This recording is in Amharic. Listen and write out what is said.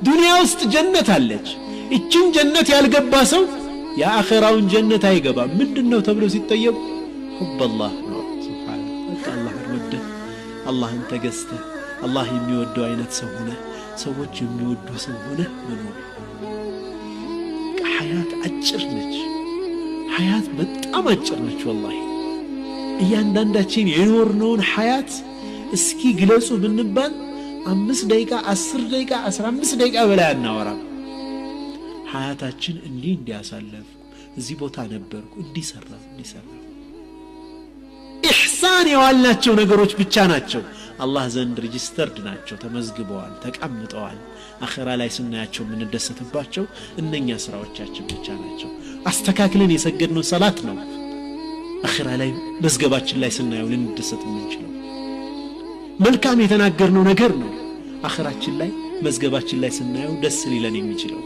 ዱንያ ውስጥ ጀነት አለች። እችን ጀነት ያልገባ ሰው የአኼራውን ጀነት አይገባም። ምንድን ነው ተብሎ ሲጠየቁ حب الله ነው። سبحان በቃ አላህን ወደህ፣ አላህን ተገዝተህ፣ አላህ የሚወደው አይነት ሰው ሆነህ፣ ሰዎች የሚወዱ ሰው ሆነህ መኖር። ሐያት አጭር ነች። ሐያት በጣም አጭር ነች። ወላሂ እያንዳንዳችን የኖርነውን ሐያት እስኪ ግለጹ ብንባል 5 ደቂቃ፣ 10 ደቂቃ፣ 15 ደቂቃ በላይ አናወራም። ሐያታችን እንዲህ እንዲያሳለፍኩ፣ እዚህ ቦታ ነበርኩ፣ እንዲሰራ እንዲሰራ ኢሕሳን የዋልናቸው ነገሮች ብቻ ናቸው አላህ ዘንድ registered ናቸው፣ ተመዝግበዋል፣ ተቀምጠዋል። አኼራ ላይ ስናያቸው የምንደሰትባቸው እነኛ ስራዎቻችን ብቻ ናቸው። አስተካክለን የሰገድነው ሰላት ነው አኼራ ላይ መዝገባችን ላይ ስናየው ልንደሰት የምንችለው። መልካም የተናገርነው ነገር ነው አኼራችን ላይ መዝገባችን ላይ ስናየው ደስ ሊለን የሚችለው።